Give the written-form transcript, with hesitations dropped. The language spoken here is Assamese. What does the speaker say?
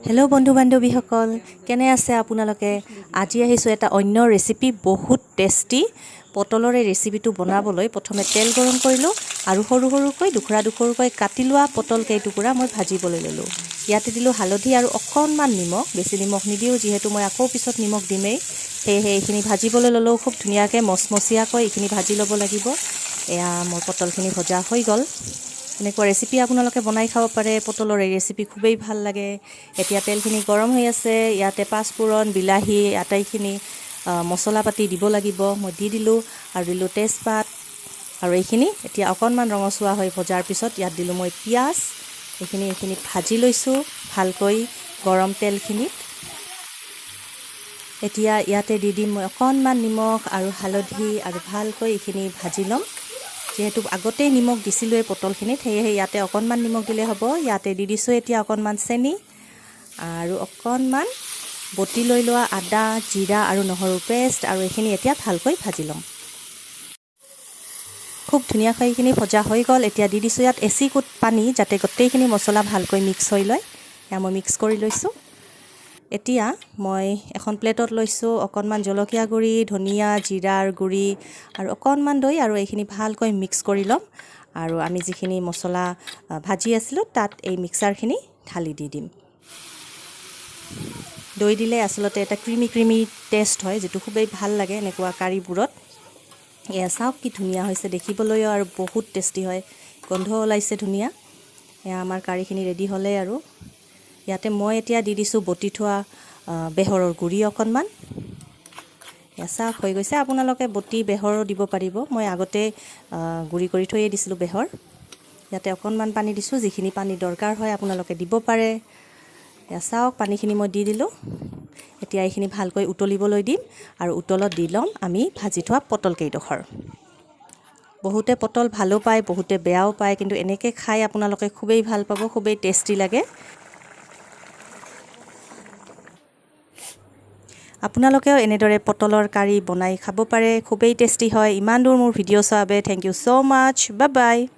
হেল্ল' বন্ধু বান্ধৱীসকল, কেনে আছে আপোনালোকে? আজি আহিছোঁ এটা অন্য ৰেচিপি, বহুত টেষ্টি পটলৰ এই ৰেচিপিটো বনাবলৈ। প্ৰথমে তেল গৰম কৰিলোঁ আৰু সৰু সৰুকৈ দুখৰা দুখৰকৈ কাটি লোৱা পটল কেইটুকুৰা মই ভাজিবলৈ ল'লোঁ। ইয়াতে দিলোঁ হালধি আৰু অকণমান নিমখ, বেছি নিমখ নিদিওঁ যিহেতু মই আকৌ পিছত নিমখ দিমেই। সেয়েহে এইখিনি ভাজিবলৈ ল'লোঁ। খুব ধুনীয়াকৈ মচমচীয়াকৈ এইখিনি ভাজি ল'ব লাগিব। এয়া মোৰ পটলখিনি ভজা হৈ গ'ল। এনেকুৱা ৰেচিপি আপোনালোকে বনাই খাব পাৰে। পটলৰ এই ৰেচিপি খুবেই ভাল লাগে। এতিয়া তেলখিনি গৰম হৈ আছে। ইয়াতে পাঁচফোৰণ, বিলাহী, আটাইখিনি মছলা পাতি দিব লাগিব। মই দি দিলোঁ আৰু দিলোঁ তেজপাত আৰু এইখিনি এতিয়া অকণমান ৰঙচুৱা হৈ ভজাৰ পিছত ইয়াত দিলোঁ মই পিঁয়াজ। এইখিনি ভাজি লৈছোঁ ভালকৈ গৰম তেলখিনিত। এতিয়া ইয়াতে দি দিম মই অকণমান নিমখ আৰু হালধি আৰু ভালকৈ এইখিনি ভাজি ল'ম। যিহেতু আগতেই নিমখ দিছিলোঁৱেই পটলখিনিত, সেয়েহে ইয়াতে অকণমান নিমখ দিলে হ'ব। ইয়াতে দি দিছোঁ এতিয়া অকণমান চেনি আৰু অকণমান বটি লৈ লোৱা আদা, জিৰা আৰু নহৰুৰ পেষ্ট আৰু এইখিনি এতিয়া ভালকৈ ভাজি ল'ম। খুব ধুনীয়াকৈ এইখিনি ভজা হৈ গ'ল। এতিয়া দি দিছোঁ ইয়াত এচিকুট পানী, যাতে গোটেইখিনি মছলা ভালকৈ মিক্স হৈ লয়। এয়া মই মিক্স কৰি লৈছোঁ। এতিয়া মই এখন প্লেটত লৈছোঁ অকণমান জলকীয়া গুড়ি, ধনিয়া জিৰাৰ গুড়ি আৰু অকণমান দৈ আৰু এইখিনি ভালকৈ মিক্স কৰি ল'ম আৰু আমি যিখিনি মছলা ভাজি আছিলোঁ, তাত এই মিক্সাৰখিনি ঢালি দি দিম। দৈ দিলে আচলতে এটা ক্ৰিমি ক্ৰিমি টেষ্ট হয়, যিটো খুবেই ভাল লাগে এনেকুৱা কাৰীবোৰত। এয়া চাওক, কি ধুনীয়া হৈছে দেখিবলৈও আৰু বহুত টেষ্টি হয়। গোন্ধ ওলাইছে ধুনীয়া। এয়া আমাৰ কাৰীখিনি ৰেডি হ'লেই আৰু ইয়াতে মই এতিয়া দি দিছোঁ বটি থোৱা বেহৰৰ গুড়ি অকণমান। এয়া চাওক, হৈ গৈছে। আপোনালোকে বটি বেহৰো দিব পাৰিব। মই আগতে গুড়ি কৰি থৈয়ে দিছিলোঁ বেহৰ। ইয়াতে অকণমান পানী দিছোঁ। যিখিনি পানী দৰকাৰ হয়, আপোনালোকে দিব পাৰে। এয়া চাওক, পানীখিনি মই দি দিলোঁ। এতিয়া এইখিনি ভালকৈ উতলিবলৈ দিম আৰু উতলত দি ল'ম আমি ভাজি থোৱা পটল কেইডোখৰ। বহুতে পটল ভালো পায়, বহুতে বেয়াও পায়, কিন্তু এনেকৈ খাই আপোনালোকে খুবেই ভাল পাব। খুবেই টেষ্টি লাগে। আপোনালোকেও এনেদৰে পটলৰ কাৰী বনাই খাব পাৰে। খুবেই টেষ্টি হয়। ইমান দূৰ মোৰ ভিডিঅ' চোৱাৰ বাবে thank you so much. Bye bye.